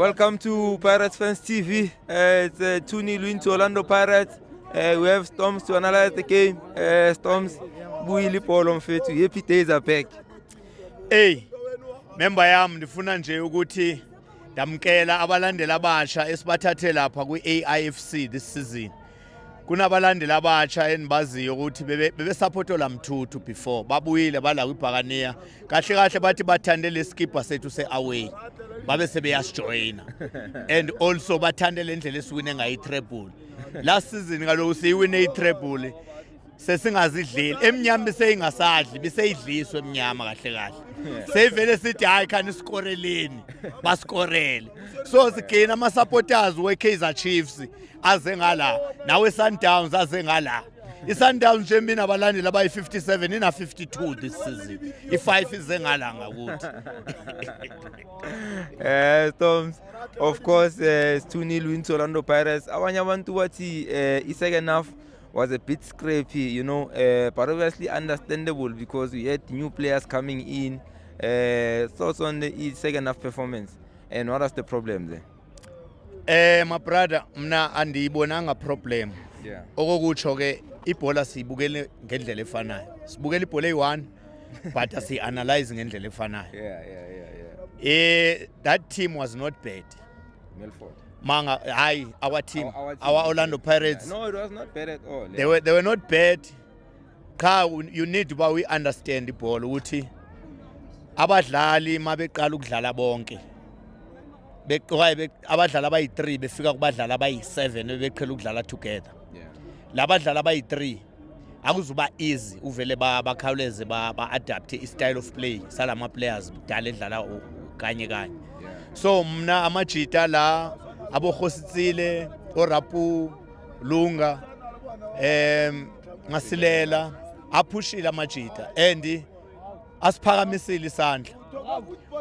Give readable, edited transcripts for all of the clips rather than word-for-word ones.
Welcome to Pirates Fans TV. It's a 2-0 win to Orlando Pirates. We have Storms to analyze the game. Storms, buyile ibhola mfethu. Happy days are back. Ey, member yami, ndifuna nje ukuthi ndamkela abalandeli abasha esibathathe lapha kwi-AIFC this season. Kunabalandeli abatsha endibaziyo ukuthi bebesupporta lamthuthu before, babuyile bala kwibhakaniya. Kahle kahle bathi bathande leskipa sethu se-away, babe sebeyasijoyina, and also bathande le ndlela esiwine ngayo i-treble last season. Kaloku siyiwine i-treble sesingazidleli emnyama, beseyingasadli, beseyidliswe emnyama. Kahle kahle seyivele sithi, "Hayi, khani sikoreleni." Basikorele, so sigcina ama-supporters we-Kaizer Chiefs aze ngala, nawe Sundowns aze ngala. I-Sundowns nje mina abalandeli abayi-57 ina-52 this season, i-5 ize ngala ngakuthi. Storms, of course, it's 2-0 win to Orlando Pirates. Abanye abantu bathi i-second half was a bit scrappy, but obviously understandable because we had new players coming in. Thoughts on the second half performance and what was the problem there? My brother, mna andiyibonanga problem. Okokutsho ke, ibhola siyibukele ngendlela efanayo, sibukela ibhola eyi-one, but asiyi-analyze ngendlela efanayo. That team was not bad. Milford. Manga hayi, our team, Our team. Our Orlando Pirates. Yeah. No, it was not bad at all. They were not bad. Qha you need uba we understand ibhola ukuthi abadlali mabeqala ukudlala bonke beqwaye, abadlali abayi-3 befika kubadlali abayi-7 bebeqhela ukudlala together, labadlali abayi-3 akuzuba easy uvele bakhawuleze ba-adapte i-style of play salama players kudala edlala kanye kanye. So mna amajita la, aboKgositsile, oRapu, Lunga, ngasilela aphushile amajita and asiphakamisile isandla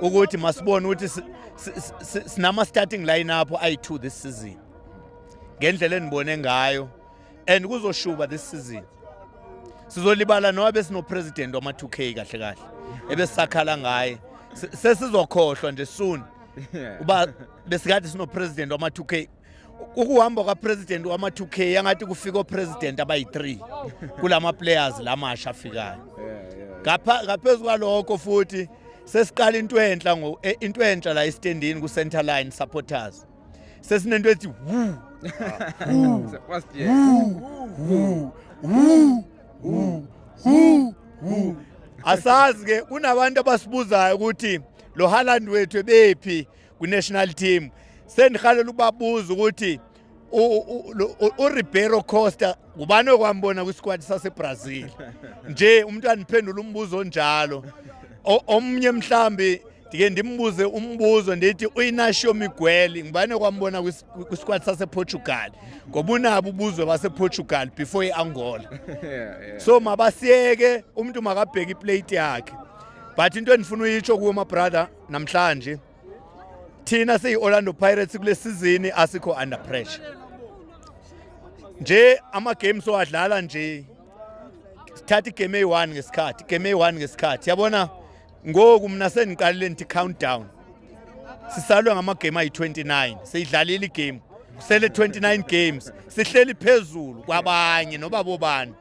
ukuthi masibone ukuthi sinama starting lineup ayi2 this season ngendlela enibone ngayo, and kuzoshuba this season. Sizolibala noba besino president wama 2K, kahle kahle ebesakhala ngaye. Sesizokhohlwa nje soon uba besikade sino president wama 2K. Ukuhamba kwa president wama 2K yangathi kufika o president abayi3 kulama players lamasha afikayo. Ngapha ngaphezulu kwalokho futhi sesiqala into enhla ngo into entsha la estandini ku center line supporters, sesinento ethi woo. First year. Woo woo woo woo woo. Asazi ke, kunabantu abasibuzayo ukuthi lo Haaland wethu ebephi ku national team. Sendihalela ukubabuza ukuthi uRibeiro Costa ubani okwambona kwisquad saseBrazil nje? Umuntu aniphendula umbuzo onjalo. Omnye mhlambi ndike ndimbuze umbuzo ndithi uInacio Miguel ngibane kwambona kwisquad sasePortugal, ngoba unabo ubuzwe basePortugal before iAngola. So mabasiyeke, umuntu makabheke iplate yakhe. But into endifuna uyitsho kuwo, my brother, namhlanje thina siyi-Orlando Pirates kule season asikho under pressure nje. Ama games owadlala nje, sithatha igame eyi-1 ngesikhathi, igame eyi-1 ngesikhathi, yabona. Ngoku mna sendiqalile ndithi countdown, sisalwe ngamagame ayi-29, seyidlalile igame, kusele 29 games. Sihleli phezulu kwabanye noba bobani,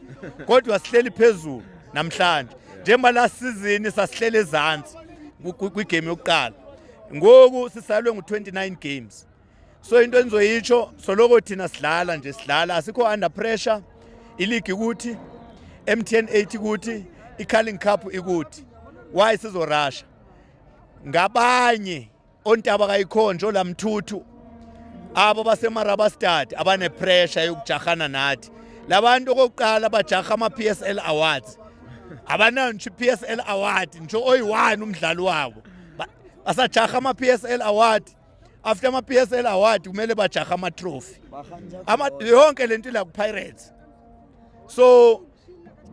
kodwa sihleli phezulu namhlanje njengoba last season sasihleli ezantsi kwigame yokuqala. Ngoku sisalwe ngu-29 games, so into engizoyitsho, soloko thina sidlala nje, sidlala, asikho under pressure. Iligi ukuthi MTN 8 ukuthi iCarling Cup ikuthi why sizorasha ngabanye ontaba kayikhonjo lamthuthu abo baseMarabastad abane pressure yokujahana nathi. Labantu okokuqala bajaha ama PSL awards, abanayo nje PSL award nje oyi-1 umdlalo wabo. Basajaha ama PSL award. After ama PSL award kumele bajaha ama trophy, ama yonke lento ila ku Pirates. So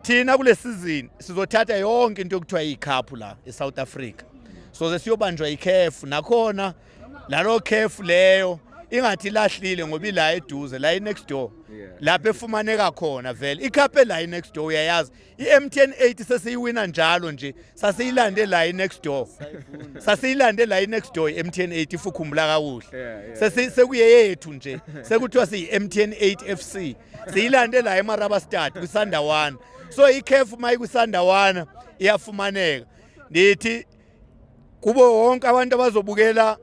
thina kule season sizothatha yonke into okuthiwa icup la eSouth Africa, so ze siyobanjwa iCAF nakhona, lalo CAF leyo. Ingathi ilahlile ngoba ila eduze la next door. Lapho efumaneka khona vele. Icup la next door uyayazi. I-MTN 8 sesiyiwina njalo nje. Sasiyilande la next door. Sasiyilande la next door i-MTN 8 if ukhumbula kakuhle. Sesi sekuyeyethu nje. Sekuthiwa siyi-MTN 8 FC. Siyilande la eMarabastad kwiSandawana. So iCAF mayikwiSandawana iyafumaneka. Ndithi kubo wonke abantu abazobukela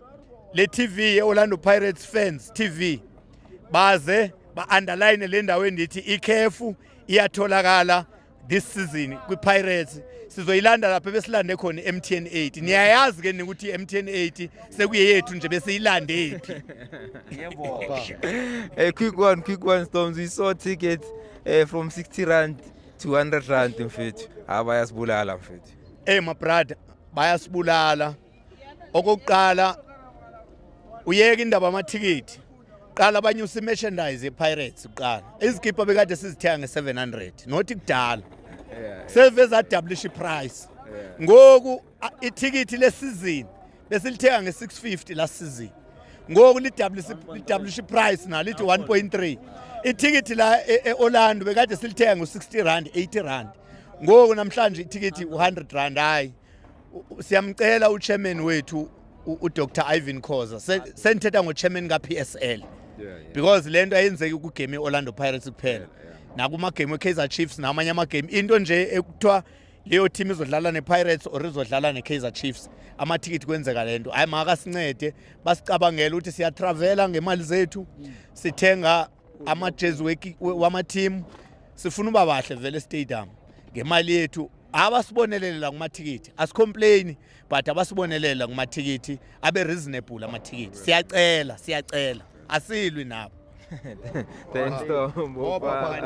le TV ye-Orlando Pirates Fans TV, baze ba-underline le ndawo endithi iCAF iyatholakala this season kwi-Pirates. Sizoyilanda lapho besilande khona i-MTN 8. Niyayazi ke ukuthi i-MTN 8 sekuyeyethu nje, besiyilande phi. A quick one, Storms. We saw tickets from 60 rand to 100 rand, mfethu. Abayasibulala, mfethu. Hey my brother, bayasibulala. Okokuqala uyeke indaba amathikithi. Qala banyusa i-merchandise ye-Pirates kuqala. Izikipa bekade sizithenga nge-700, not kudala. Seveze adoublisha iprice. Ngoku ithikithi lesizini besilithenga nge-650 last season. Ngoku lidoublisha iprice na lithi 1.3. Ithikithi la e-Orlando bekade silithenga ngo-60 rand, 80 rand. Ngoku namhlanje ithikithi u100 rand. Hayi, siyamcela uchairman wethu uDr Irvin Khoza. Sendithetha ngochairman ka-PSL because lento ayenzeki kugame ye-Orlando Pirates kuphela, nakumagame we-Kaizer Chiefs namanye amagame. Into nje ekuthiwa leyo team izodlala ne-Pirates or izodlala ne-Kaizer Chiefs, amathikithi kwenzeka lento. Hayi, makasincede basicabangele ukuthi siyatravela ngemali zethu, sithenga amajezi wama-team, sifuna uba bahle vele estadium ngemali yethu. Abasibonelele kumathikithi, asicomplain, but abasibonelela kumathikithi abe reasonable amathikithi. Siyacela, siyacela, asilwi nabo. Thanks, Storm. Bopha.